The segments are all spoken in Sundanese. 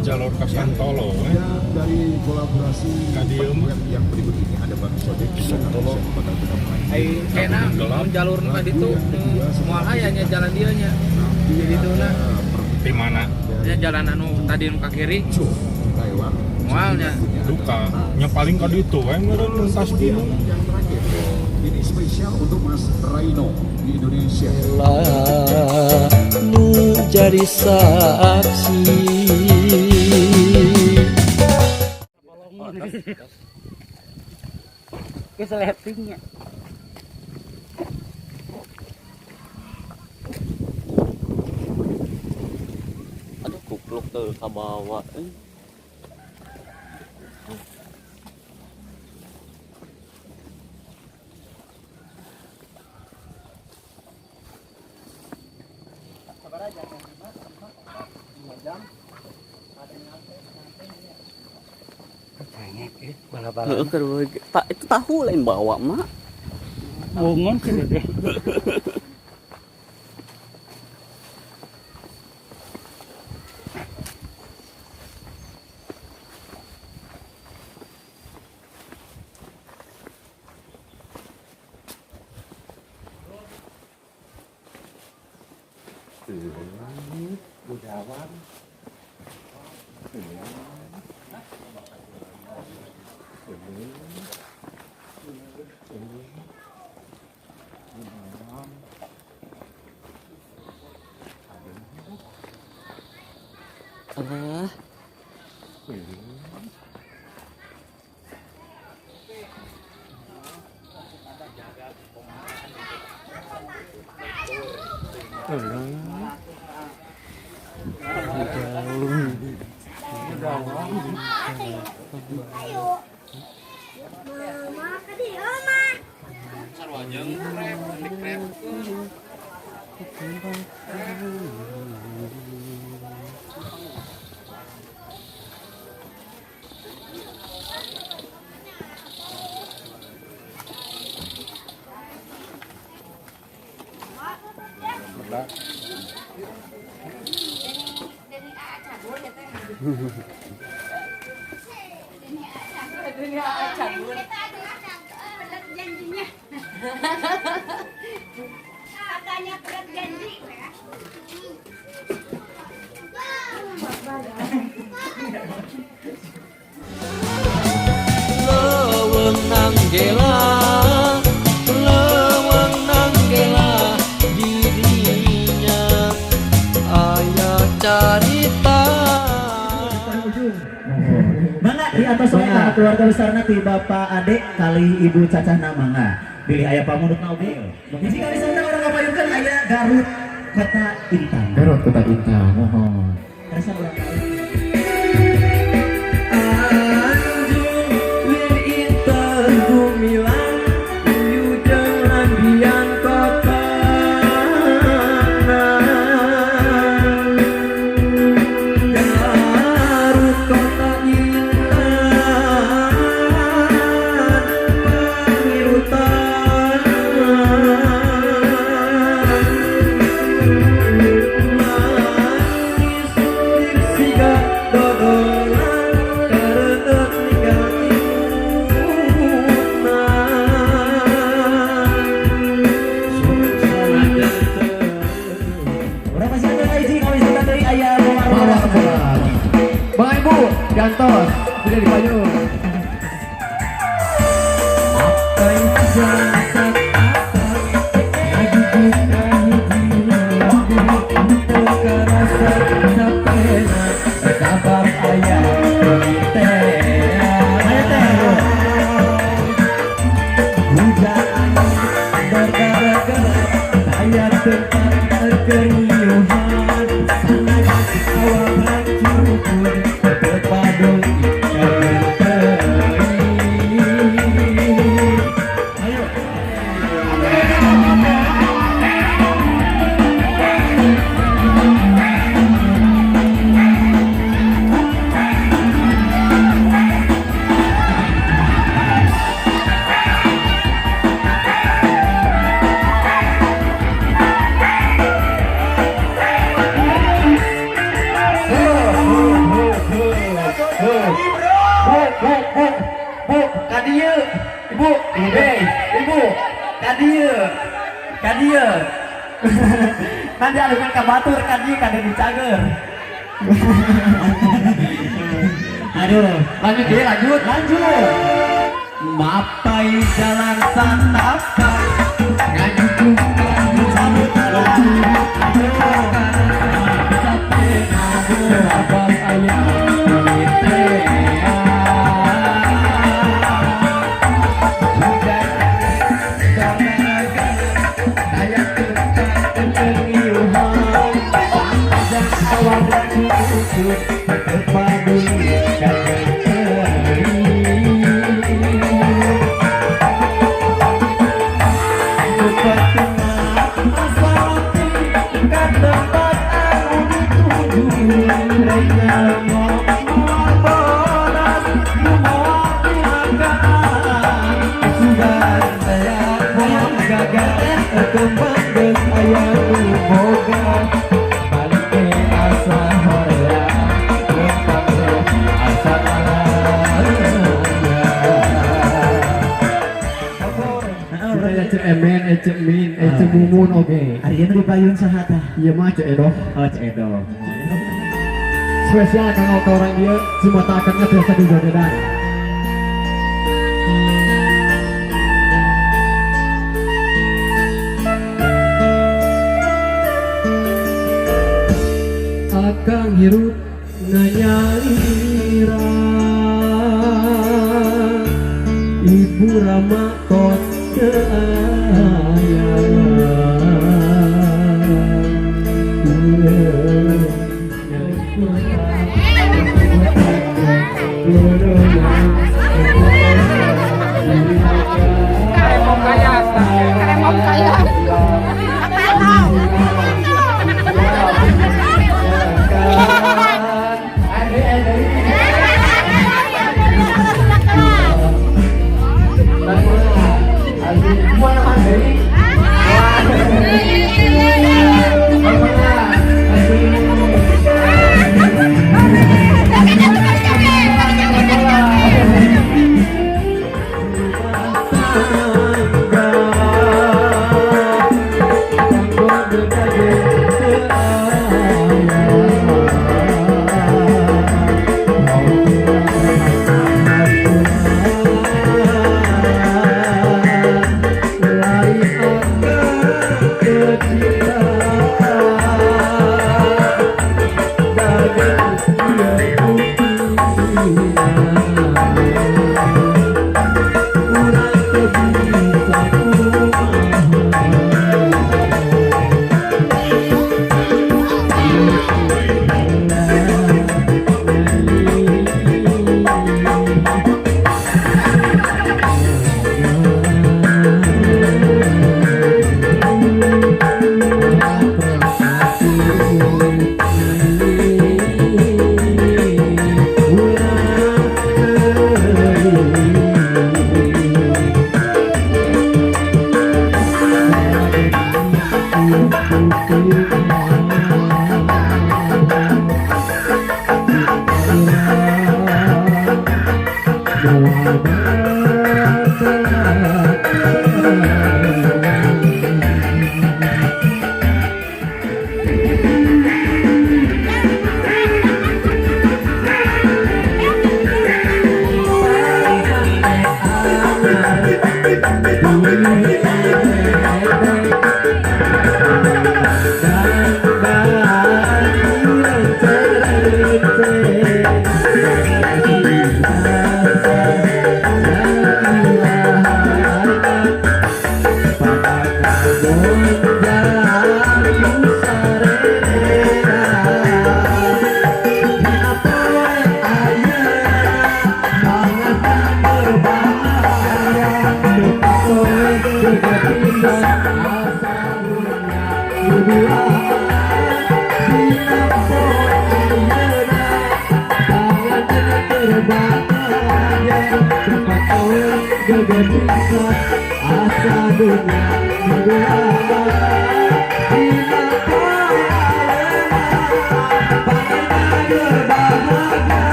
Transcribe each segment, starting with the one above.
Jalur ka Santolo we. Dan dari kolaborasi Ka dieu mah. duet yang berikut ini ada Bang Sodek Santolo. yang bakal kita main. Ai kena Gelap. mun jalur nu ka ditu moal aya nya jalan dieu nya. Nanti Jadi itu ada nah. Di mana? Nya jalan anu tadi nu ka kiri Joe di Taiwan. moal nya. Duka. Nya paling ka ditu we meureun lintas Kemudian gunung. yang terakhir, ini spesial untuk Mas Raino di Indonesia. Nu jadi saksi. Keseletingnya. Aduh, kupluk tuh kabawa eh. Sabar aja, 5 jam. Cengek eh, bala-bala. Heeh, keur itu tahu lain bawa mak. Bungon sih deh. Budawan. Alah. Ayo. Mama ke dia, Mama. Sarua jeung krep, dikrep. Berat janjinya. Katanya berat janji. Leuweung nanggela, leuweung nanggela, di dinya aya carita. Mangga di atas wae ka keluarga besarna ti Bapak Ade kali Ibu Cacahna, mangga. Bilih aya pamundutna oge. Hiji kali sauna urang ngapayunkeun aya Garut Kota Intan. Garut Kota Intan, mohon. Rasa urang kali. Anjung wir inten gumilang Uyujeng landian kota. Garut Kota Intan Pangirutan Manis siga dodolan kareueut ninggal imutna. Urang masih ada hiji kawisata deui aya Mawar. Mawar bola. Bang Ibu, gantos, tidak dipayung. Jasad ngaguguk hiji lagu teu karasa capena sabab aya teh. Aya teh. Hujan bergara-gara aya tempat keriuhan sanajan awak hancur pun tepadul. Ka dieu. Ibu, hei, ibu, ka dieu. Ka dieu. Nanti alukan ka batur ka dieu ka di cager. Aduh, Lanjut deh, lanjut. Lanjut. Mapai jalan satapan ngajungkan Cabut. capek abang ayah Heeh, Cek Emen, Cek Min, Cek Mumun, oke. Ari ieu nu dipayun saha tah? Iya mah Cek Edo. Oh, Cek Edo. Spesial kang orang dia, si mata akannya biasa di jogedan. Akang hirup nganyalira, Ibu Rama tos teu aya. Karepom kaya, karepom kaya.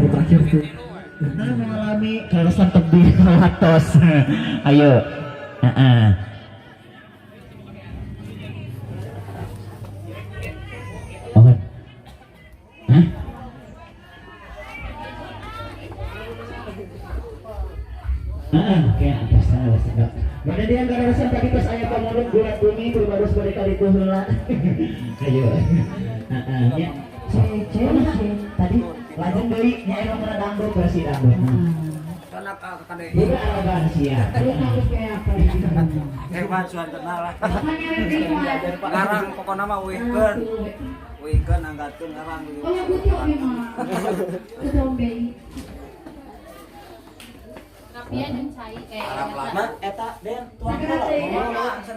Terakhir tuh. Nah, mengalami kaleresan tebih watos. Ayo. Heeh. Oke. Hah? Heeh, oke, atas sana sedap. Mana dia kaleresan tadi pas aya pamulung bulat bumi pribados bade ka ditu heula. Ayo. Heeh, nya. Tadi lajeng deui nya aya kana dangdut versi dangdut. Bukan arogansia. Hewan suan kenal lah. Ngarang pokokna mah uihkeun. Uihkeun anggatkeun ngarang. Oh, ya putih oke mah. Ketombe. Rapian jeung cai kayak Mah eta Den tuang Sakra teh.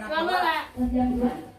Lama lah. Jam 2.